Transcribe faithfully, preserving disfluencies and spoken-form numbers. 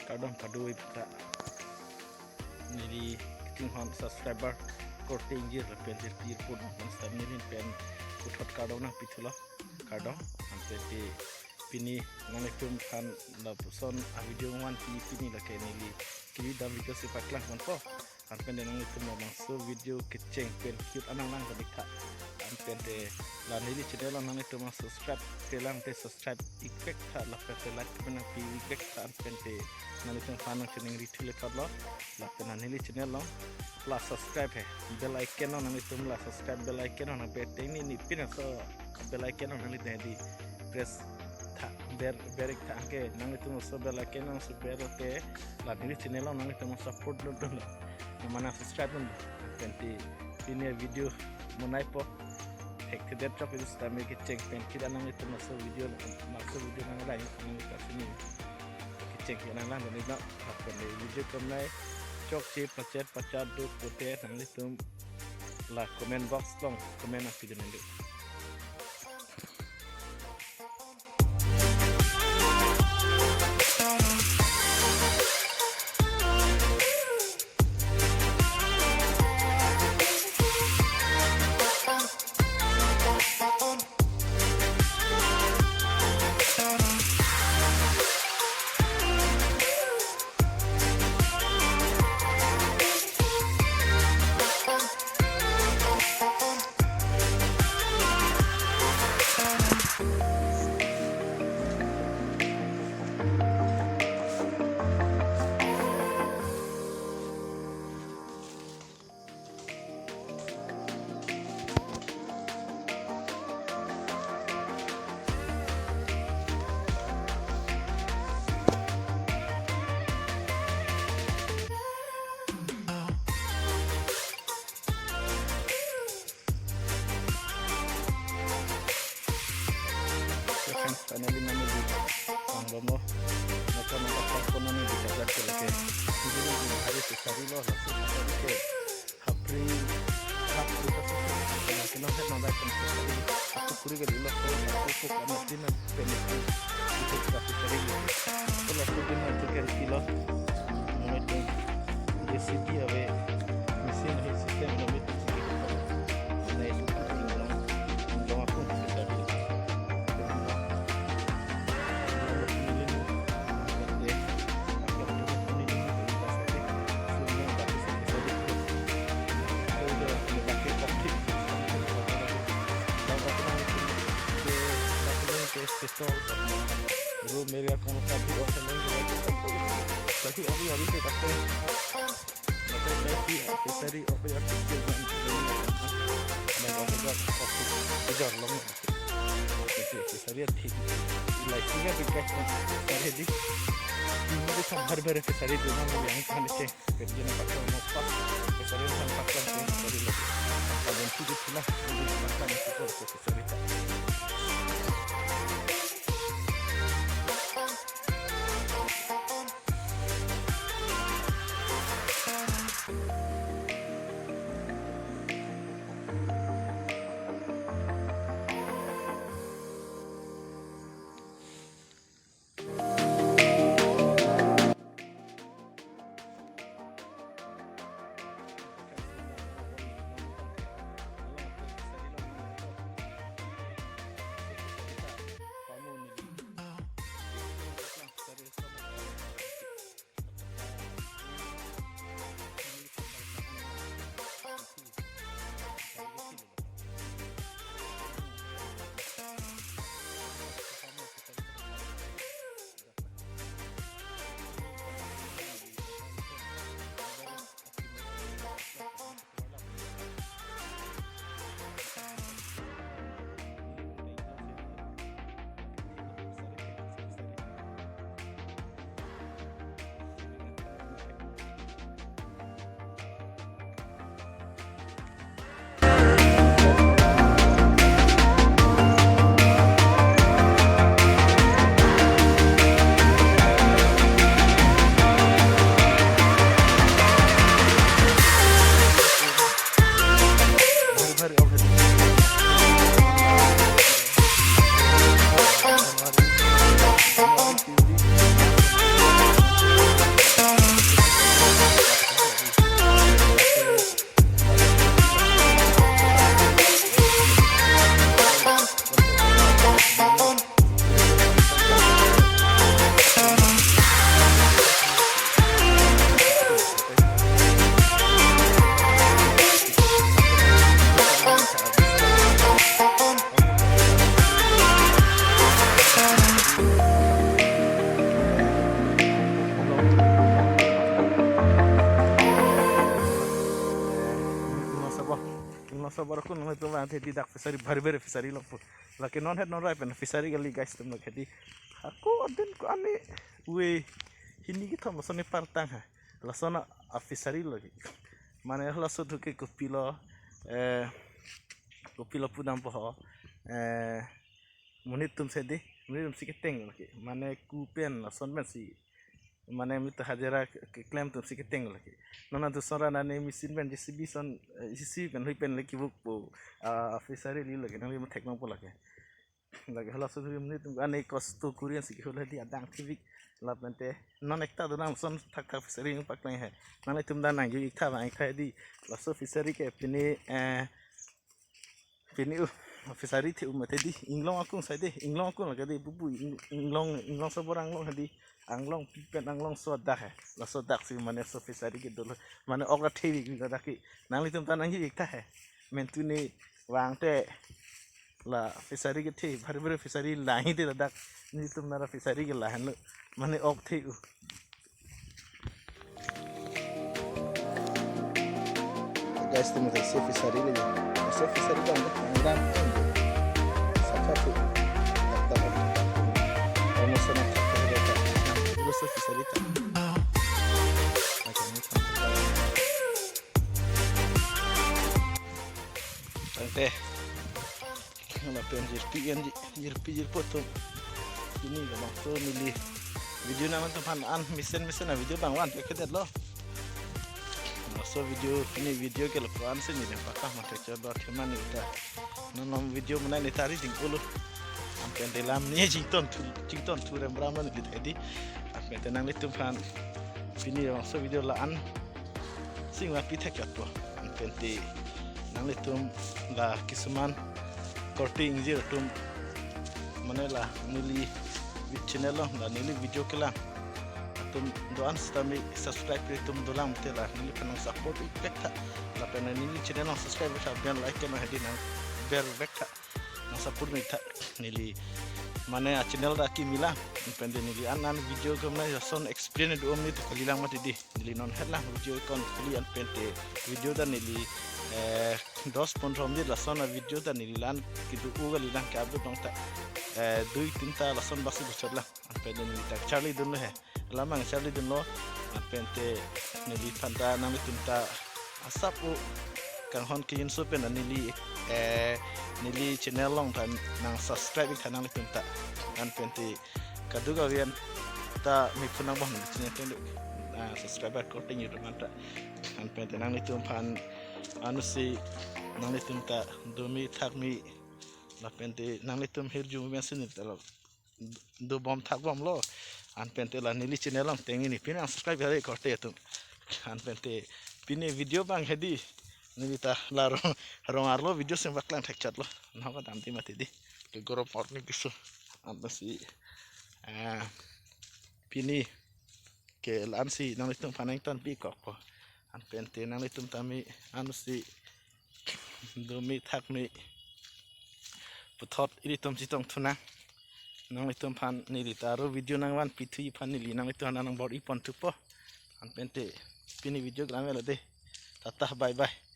Kardom pado-i bata. Neli kachinghon subscriber korte ingjir lapen jirpi jirpo non seta neli pen puthot kardom nangpithulo. Kardom. Anpente pini nanglitum aphan lapuson a-video vanpi, pini lake neli kiri dam video si paklang ponpo. Anpente nanglitum labangso video kecheng pen cute anang lang tadi tha. Anpente la neli channel along nanglitum subscribe-pe lang te subscribe-iktha, lapente like pen nangpi-iktha, anpente nanglitum aphan nangchiningri thule thotlo. Lapen la neli channel along la subscribe he bell icon along nanglitum la subscribe bell icon along nangpeteng ni ni pin aso bell icon along nanglitum di press tha, ber, ber-iktha, anke nanglitum aso bell icon along si ber te la neli channel along nanglitum support dun dunlo. Mane subscribe dun. Anpente pini video monaipo. Hekthedet chok itu seta me kecheng pen cute anang itu maso video, maso video nang lai nang kasini. Kecheng anang lang dun lo. Lapen video kemnai chokche pachet pachat do pute nanglitum la comment box along comment nangpidun nang do. Friends, finally nang di ang lomo. Naka naka pon nang di kajak ke lake. Ini hari sesari lo, hari sesari ke. Hapri, hapri ka sa sa. Kena kena het nang dai kan sesari. Aku kuri ke dulu. Aku kuk amat din na penipu. Itu ka sesari lo. Kalau aku din na itu ke kilo. Mulai tu J C B ave. Mesin ahi system kami tu. Nah, itu tinggal, tinggal aku sesari. Room area kong sabi or sa nang lagi abi abi ke pakai. Maka saya si accessory apa yang kecil dan ini, dan juga fokus kejar long. Itu accessory yang tinggi. Like tiga bingkai accessory di. Ini tu sambar ber accessory tu nang yang kan cek. Kerja nak pakai mopas. Accessory yang pakai accessory lagi. Ada yang tinggi pula. Ini pakai mopas accessory tak. Hedi dak fishery, bhari bhari fishery along pu. Lake non het non rai pen fishery kali guys atum, lake hedi. Ako aden ko ane ue hini kethom lason ne partang ha. Lason a fishery lo ke. Mane laso thu ke kopilo, eh, kopilo pudam po ho. Eh, monit atum si hedi, monit atum si keteng lake. Mane ku pen lason pensi, mane mita hajira ke-, keklem atum si keteng lake. Non atum son ra nane machine pen J C B son, eh, J C B pen hui pen lake buk po, ah, fishery li lake, nangli mathek nangpo lake. Lake halaso thu monit atum ane kosto kurian si kehul hedi adang thivik lapen te. Non ekta do nang son thakthak fishery nangpaklang he. Nanglitum ta nangji-ik tha bang-ik tha hedi. Laso fishery ke pini, eh, pini u fishery the-u mate di, inglong akung sai di, inglong akung lake di, pupu ing-, inglong, inglong sabor anglong hedi, anglong pi pen anglong so dak he, laso dak si mane so fishery ke dolo, mane ok la thevik mi dak ke, nanglitum ta nangji-ik tha he, mentu ne vang te la fishery kethe, bhari bhari fishery lahi te ladak, nelitum nara fishery ke lahenlo, mane ok the-u. Guys, atum ke se fishery le. Se fishery dam dam dam. Safa pu. Kamu sana tak ada tak. Dulu se fishery tak. Tangte. Lapen jirpi an ji-, jirpi jirpo atum. Pini labangso neli video nangtum aphan an mesen mesen a video bang van pe kedetlo. Laso video, pini video ke lo ko-an si neli pakam mate chor do thema neli ta. Non non video mane neli ta riding ulo. Anpen te lam ne jington thu, jington thu rem ram neli ta hedi. Anpen te nanglitum aphan pini labangso video la-an si nangpi thek chot po. Anpen te nanglitum la kisuman korte ingjir atum mane la neli channel along la neli video kelang atum do-an sitame subscribe atum dolang te la neliphan nang support-ik vek tha. Lapen neli channel along subscribe tha, bell icon hedi nang ber vek tha. Nang support-ik tha neli mane a channel ta kimi lang. Anpen te neli an an video ke mane lason explain do-om ni ta kalilang mati di. Neli non het lang video kon kali anpen te video ta neli, eh, dos pondro minute lason a video ta neli la-an kedo-u kalilang ke upload long ta, eh, dui tin ta lason basi bosor lang. Anpen te neli ta charlidunlo he. Lamang charlidunlo. Anpen te neliphan ta nanglitum ta asap u kanghon ke-inso pen neli, eh, neli channel along ta nang subscribe-ik tha nanglitum ta. Anpen te kadokave an ta mephu nangbom neli channel te, ah, subscriber korte ingjir atum an ta. Anpen te nanglitum aphan ansi nanglitum ta domi thakmi lapen te nanglitum hirjume pensi neli ta lo dobom thakbomlo. Anpen te la neli channel along tengni pini nang subscribe kare korte atum. Anpen te pini video bang hedi neli ta la rong, rong arlo video si nangpaklang thek chotlo. Nahok damdi mati di. Ke gorop morning kisu. Anpensi, ah, pini ke la-an si nanglitum aphan nangtonpi kok po. Anpen te nanglitum tame ansi domi thakmi puthot ilitum chetong thu nang. Nanglitum aphan neli ta aro video nangvanpi thu aphan neli nanglitum aphan nang bor-i pon thupo. Anpen te pini video ke la-an lo de. Tata bye bye.